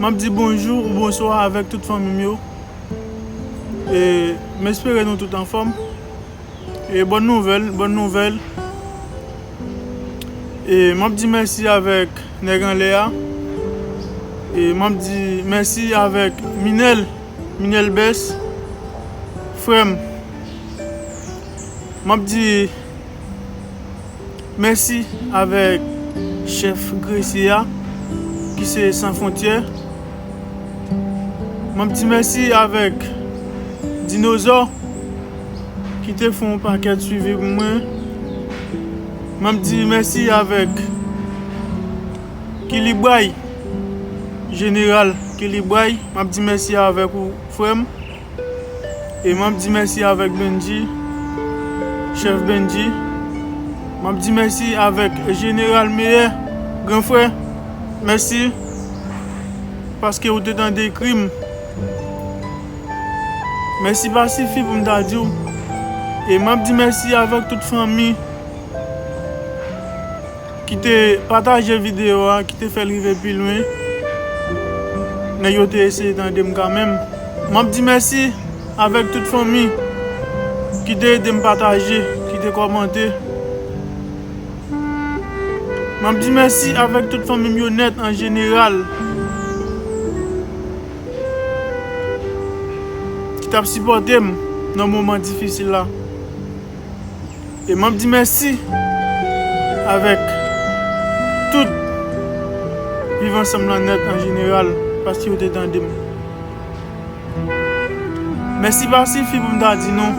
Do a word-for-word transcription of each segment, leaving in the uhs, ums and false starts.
M ap di bonjou ou bonswa avèk tout fanmi m yo. E m espere nou tout anfòm. E bòn nouvèl, bòn nouvèl. E m ap di mèsi avèk nèg anlè a. E m ap di mèsi avèk Minèl, Minèl Bès, frè m. M ap di mèsi avèk chèf Gresye a, ki se San Fwontyè. M ap di mèsi avèk Dinozò, ki te fè yon pakèt swivi pou mwen. M ap di mèsi avèk Kilibway, Jeneral Kilibway. M ap di mèsi avèk ou, frè m. E m ap di mèsi avèk Bendji, chèf Bendji. M ap di mèsi avèk Jeneral Meyè, gran frè. Mèsi, paske ou te tande kri m. Mèsi pa sifi pou m ta di w. E m ap di mèsi avèk tout fanmi ki te pataje videyo a, ki te fè l rive pi lwen. Nèg yo te eseye tande m kanmenm. M ap di mèsi avèk tout fanmi ki te ede m pataje, ki te kòmante. M ap di mèsi avèk tout fanmi m yo nèt an jeneral, ki t ap sipòte m nan moman difisil la. E m ap di mèsi avèk tout Viv Ansanm lan nèt an jeneral, paske yo te tande m. Mèsi pa sifi pou m ta di nou,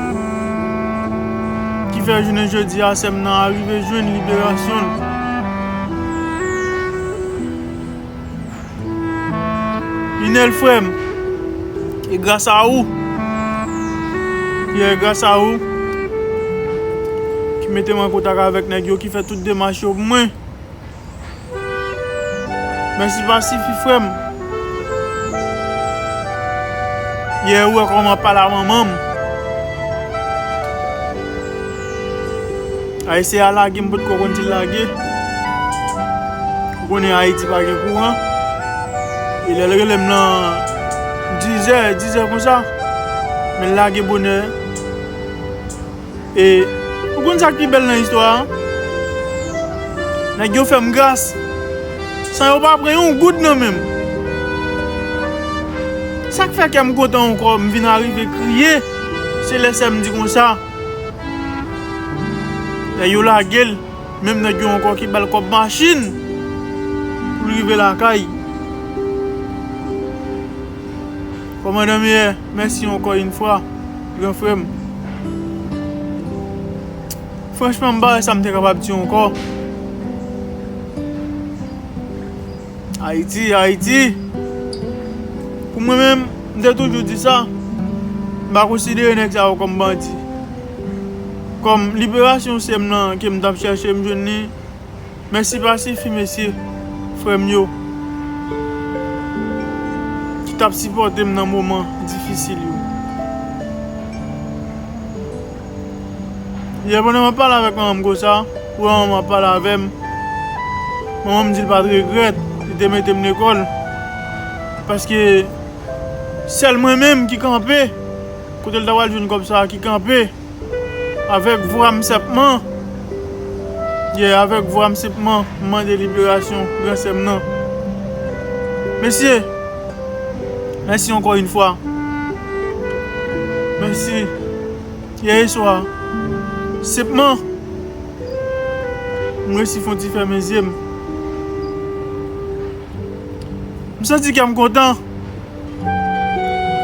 ki fè jounen jodi a sè m nan a rive jwenn liberasyon l. Linèl frè m, e gras a ou, e gras a ou ki mete m an kontak avèk nèg yo, ki fè tout demach yo pou mwen. Mèsi pa sifi frè m. Yè ou wè kòman m ap pale a manman m. Ayisyen a lage m potko konn si l lage. Ou konnen Ayiti pa gen kouran. E lè l rele m nan dizè, dizè konsa, men l lage bonè. E ou konn sa k pi bèl nan istwa a? Nèg yo fè m gras san yo pa pran yon goud nan men m. Sa k fè kè m kontan ankò, m vin arive kriye, se lè sè m di konsa, lè yo lage l, menm nèg yo ankò ki ba l kòb machin pou l rive lakay. Kòmandan Meyè, mèsi ankò yon fwa, gran frè m. Franchman, m pa wè sa m te kapab di ankò. Ayiti, Ayiti. Pou mwen menm, m te toujou di sa. M pa konsidere nèg sa yo kòm bandi. Kòm liberasyon sè m nan ke m t ap chèche, m jwenn li. Mèsi pa sifi, mesye, frè m yo, ki t ap sipòte m nan moman difisil yo. Yè pandan m ap pale avèk manman m konsa, ou wè manman m ap pale avè m. Manman m di l pa t regrèt li te mete m lekòl. Paske sèl mwen menm ki kanpe kote l ta pral jwenn kòb sa a, ki kanpe avèk vwa m senpman. Yeah, avèk vwa m senpman, m mande liberasyon gran sè m nan. Mesye, mèsi ankò yon fwa. Mèsi. Yè swa, senpman, m resi fè yon ti fèmen zye m. M santi kè m kontan.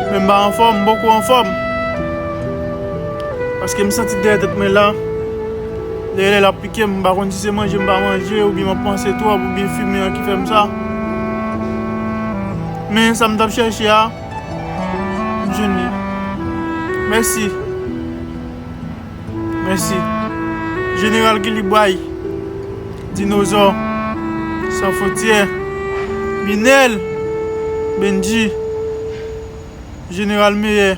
Men m pa anfòm, m poko anfòm. Paske m santi dèyè tèt mwen la, dèyè lè l ap pike m, m pa konn si se manje m pa manje, oubyen m ap panse twòp, oubyen fimen an ki fè m sa. Men sa m t ap chèche a, m jwenn li. Mèsi. Mèsi. Jeneral Kilibway, Dinozò, San Fwontyè, Minèl, Bendji, Jeneral Meyè,